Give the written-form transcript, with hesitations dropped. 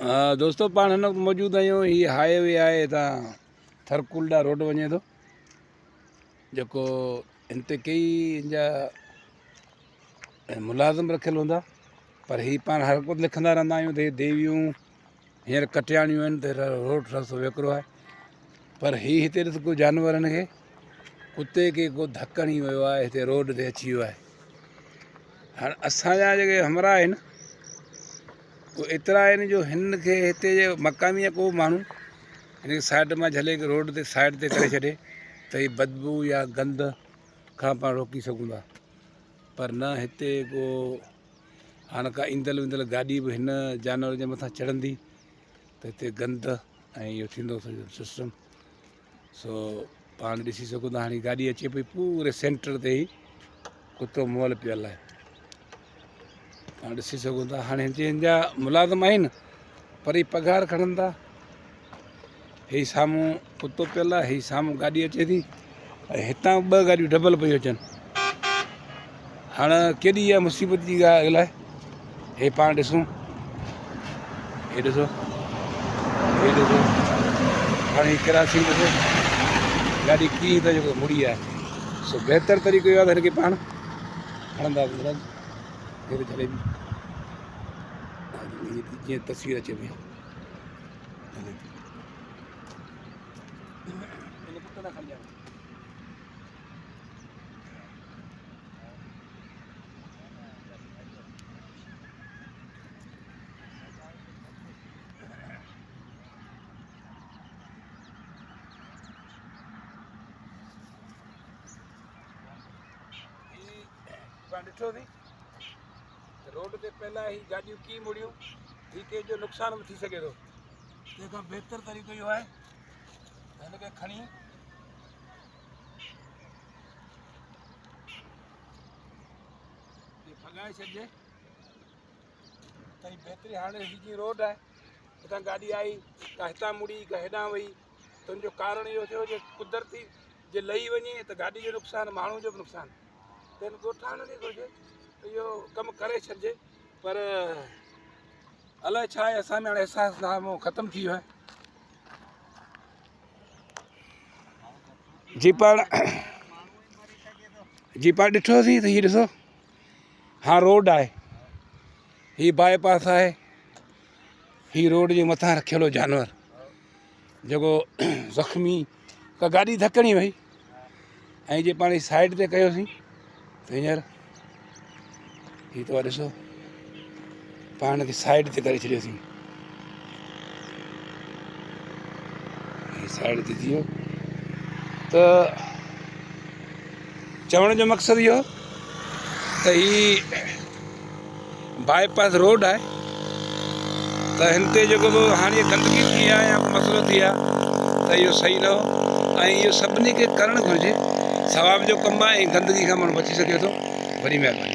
دوستو پاڻ هن وقت موجود آهيون هي هاء وي آهي هتان ٿرڪول ڏانهن روڊ وڃي ٿو جيڪو هن تي ڪئي هن جا ملازم رکيل هوندا پر هي پاڻ هر وقت لکندا رهندا آهيون ته هي ديويون هينئر ڪٽياڻيون آهن ته روڊ رستو ويڪرو آهي پر هي هتي ڏس ڪو جانورن کي ڪتي کي ڪو ڌڪ هڻي ويو آهي هتي روڊ تي اچي ويو آهي هاڻ اسان جا جيڪي همراهه آهن اهي ايترا آهن جو هن کي هتي جي مقامي جا ڪو ماڻهو هن کي سائيڊ مان جهلي روڊ تي سائيڊ تي ڪري ڇڏي ته هي بدبو يا گند کان پاڻ روڪي سگهون ٿا پر نه هتي ڪو هاڻ ڪا ايندل ويندل گاڏي به هن جانور جي مٿان چڙهندي ته هتي گند ۽ اهو ٿيندو سڄو سسٽم سو پاڻ ڏسي سگهو ٿا هاڻي گاڏي اچي پئي پوري سينٽر تي ئي ڪتو مئل پيل آهي پاڻ ڏسي سگهو ٿا هاڻي هن جا ملازم آهن پر هي پگهار کڻن ٿا هي سامهون ڪتو پيل آهي هي سامهون گاڏي اچي ٿي ۽ هتان ٻه گاڏيون ڊبل پيون اچن هاڻ ڪيڏي اها مصيبت جي ڳالهه آهي هي پاڻ ڏسون هي ڏسو هي ڏسو هاڻي هي ڪراسنگ ڏسو گاڏي ڪيئن ته جيڪو مڙي آهي سو بهتر طريقو اهو آهي ته هن کي پاڻ کڻندا هي به جليبي جيئن تصوير اچي پئي پاڻ ڏٺو سين ته روڊ تي پهلا هي گاڏيون ڪي مڙيون هي ڪنهن جو نقصان به ٿي سگهي ٿو تنهن کان بهتر طريقو اهو آهي ته هن کي کڻي ڀڳائي ڇڏجي ته هي بهتري هاڻي هي جي روڊ آهي هتان گاڏي آئي ڪا هتان مڙي ڪا هيڏانهن وئي ته ان جو ڪارڻ اهو ٿيو جي قدرتي جي لهي وڃي ته گاڏي جو نقصان ماڻهو جو به نقصان تن ڳوٺاڻن کي گهرجي ته اهو ڪم ڪري ڇڏجي پر الائي ڇا آهي اسان ۾ هاڻي احساس نامو ختم ٿي ويو آهي جي پاڻ جي پاڻ ڏٺوسين ته هي ڏسو ها روڊ آهي هي باء پاس آهي هي روڊ جي مٿان رکيل هو جانور جيڪو زخمي ڪا گاڏي ڌڪڻي وئي ۽ جي پاڻ سائيڊ تي ڪيوسين ته هينئر هي تو ڏسو پاڻ کي سائيڊ تي ڪري ڇڏيوسين هي سائيڊ تي ٿي ويو ته چوڻ جو مقصد اهو ته هي باء پاس روڊ آهي ته هن تي جيڪو به هاڻي گندگي ٿي آهي يا مسئلو ٿي آهي ته اهو صحيح نه هو ۽ اهو سڀني کي ڪرڻ گهرجي ثواب جو ڪم آهي ۽ گندگي کان ماڻهو بچي سگهي ٿو وڏي مهرباني.